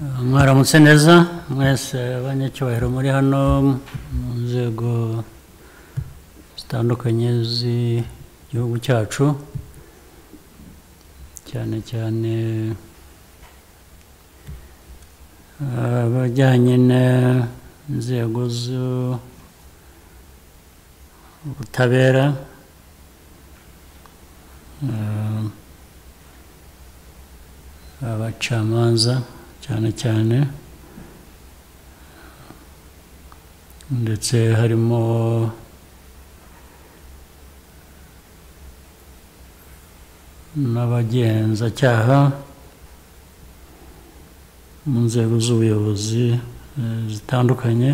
Mwaramutse neza mwese abanyacyubahiro muri hano mu nzego zitandukanye z'igihugu cyacu, cyane cyane abajyanye n'inzego z'ubutabera, abacamanza cyane cyane, ndetse harimo n'abagenzacyaha mu nzego z'ubuyobozi zitandukanye.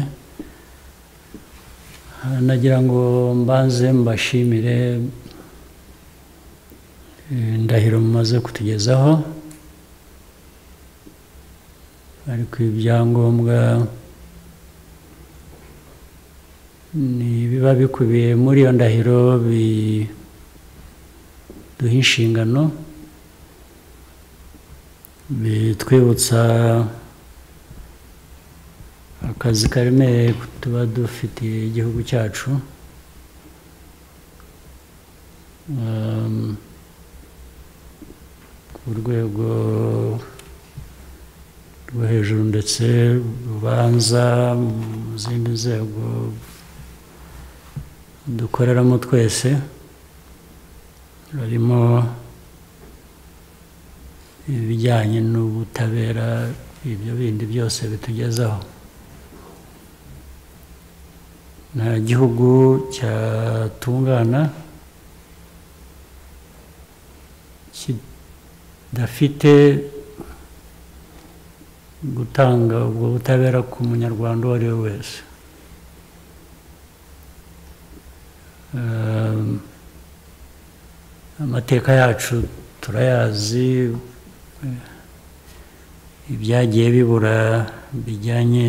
Nagira ngo mbanze mbashimire indahiro mumaze kutugezaho, ariko ibyangombwa ni biba bikubiye muri iyo ndahiro biduha inshingano, bitwibutsa akazi karemereye tuba dufitiye igihugu cyacu. Ku rwego rwo hejuru ndetse rubanza mu zindi nzego dukoreramo twese, harimo ibijyanye n'ubutabera, ibyo bindi byose bitugezaho. Nta gihugu cyatungana kidafite gutanga ubwo butabera ku munyarwanda uwo ari we wese. Amateka yacu turayazi, ibyagiye bibura bijyanye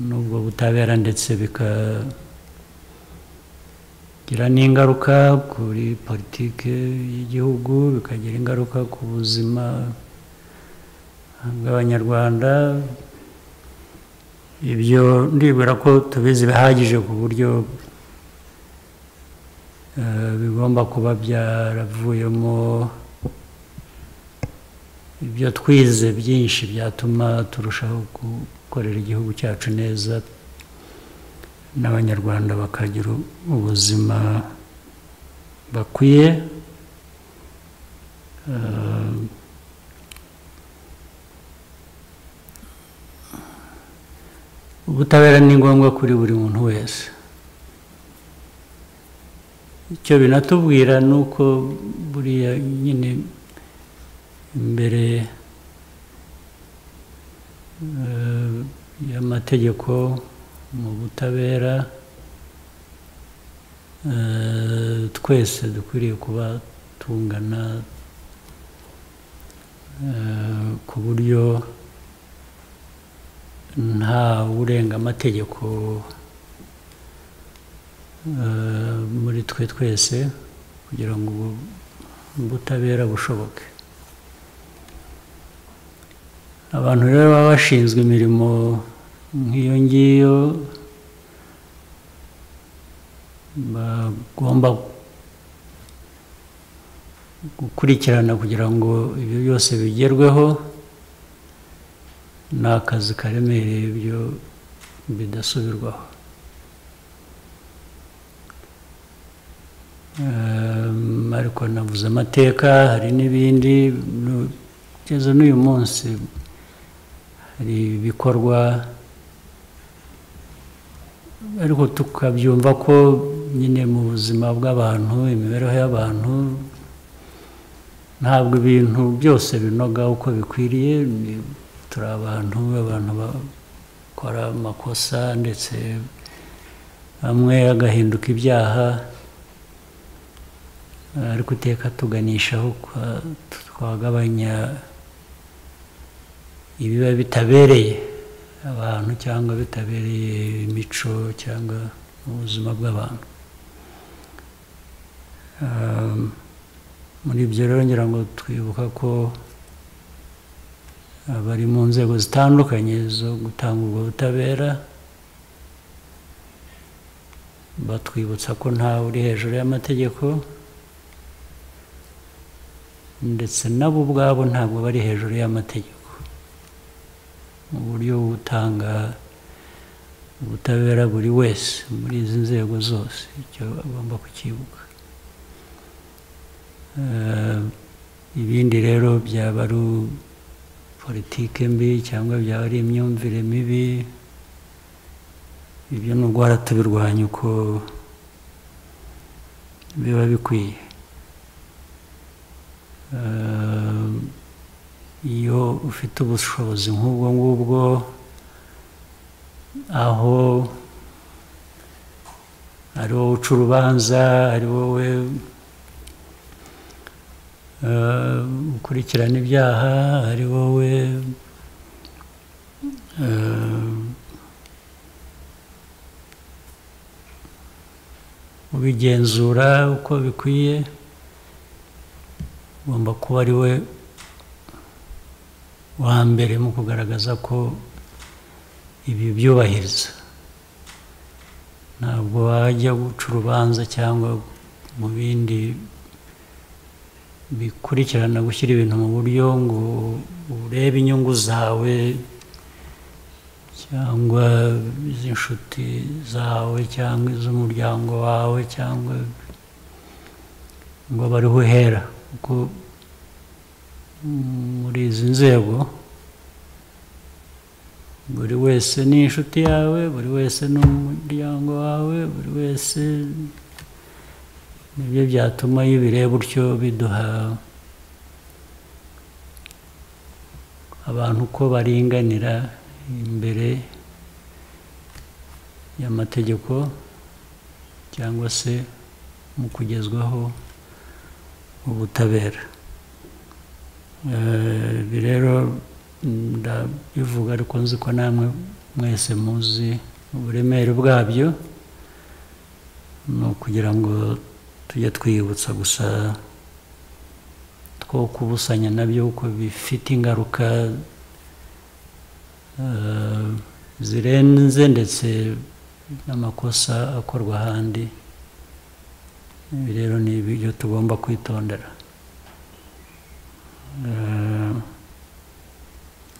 n'ubwo butabera ndetse bikagira n'ingaruka kuri politiki y'igihugu, bikagira ingaruka ku buzima bw'abanyarwanda. Ibyo ndibwira ko tubizi bihagije ku buryo bigomba kuba byaravuyemo ibyo twize byinshi byatuma turushaho gukorera igihugu cyacu neza, n'abanyarwanda bakagira ubuzima bakwiye. Ubutabera ni ngombwa kuri buri muntu wese. Icyo binatubwira ni uko buriya nyine imbere y'amategeko mu butabera twese dukwiriye kuba tungana, ku buryo nta urenga amategeko muri twe twese, kugira ngo ubutabera bushoboke. Abantu rero baba bashinzwe imirimo nk'iyo ngiyo bagomba gukurikirana kugira ngo ibyo byose bigerweho. Ni akazi karemereye, ibyo bidasubirwaho. Ariko navuze amateka, hari n'ibindi kugeza n'uyu munsi hari ibikorwa, ariko tukabyumva ko nyine mu buzima bw'abantu, imibereho y'abantu, ntabwo ibintu byose binoga uko bikwiriye. Turi abantu, abantu bakora amakosa ndetse amwe agahinduka ibyaha, ariko iteka tuganishaho twagabanya ibiba bitabereye abantu cyangwa bitabereye imico cyangwa ubuzima bw'abantu. Muri ibyo rero ngira ngo twibuka ko Abari mu nzego zitandukanye zo gutanga ubwo butabera batwibutsa ko ntawe uri hejuru y'amategeko, ndetse nabo ubwabo ntabwo bari hejuru y'amategeko. Mu buryo butanga ubutabera buri wese muri izi nzego zose, icyo agomba kukibuka. Ibindi rero byaba ari politike mbi cyangwa byaba ari imyumvire mibi, ibyo nubwo tubirwanya uko biba bikwiye. Iyo ufite ubushobozi nk'ubwo ngubwo, aho ari wowe uca urubanza, ari wowe ukurikirana ibyaha, ari wowe ubigenzura uko bikwiye, ugomba kuba ari we wa mbere mu kugaragaza ko ibi byubahiriza. Ntabwo wajya guca urubanza cyangwa mu bindi bikurikirana gushyira ibintu mu buryo ngo urebe inyungu zawe cyangwa iz'inshuti zawe cyangwa iz'umuryango wawe, cyangwa ngo bariho uhera. Kuko muri izi nzego buri wese ni inshuti yawe, buri wese ni umuryango wawe, buri wese. Nibyo byatuma iyo ubireba utyo biduha abantu uko baringanira imbere y'amategeko cyangwa se mu kugezwaho ubutabera. Ibi rero ndabivuga ariko nzi ko namwe mwese muzi uburemere bwabyo, ni ukugira ngo tujye twiyibutsa gusa two kubusanya nabyo kuko bifite ingaruka zirenze ndetse n'amakosa akorwa ahandi. Ibi rero ni ibyo tugomba kwitondera.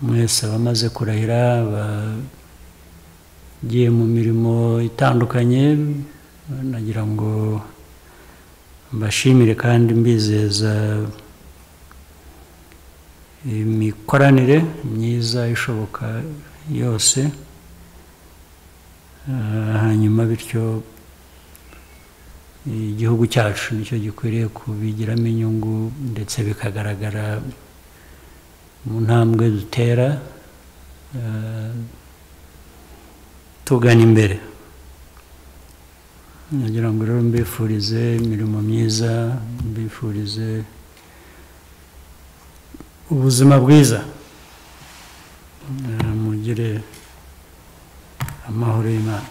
Mwese abamaze kurahira bagiye mu mirimo itandukanye, nagira ngo mbashimire kandi mbizeza imikoranire myiza ishoboka yose, hanyuma bityo igihugu cyacu nicyo gikwiriye kubigiramo inyungu, ndetse bikagaragara mu ntambwe dutera tugana imbere. Nagira ngo rero mbifurize imirimo myiza, mbifurize ubuzima bwiza, mugire amahoro y'Imana.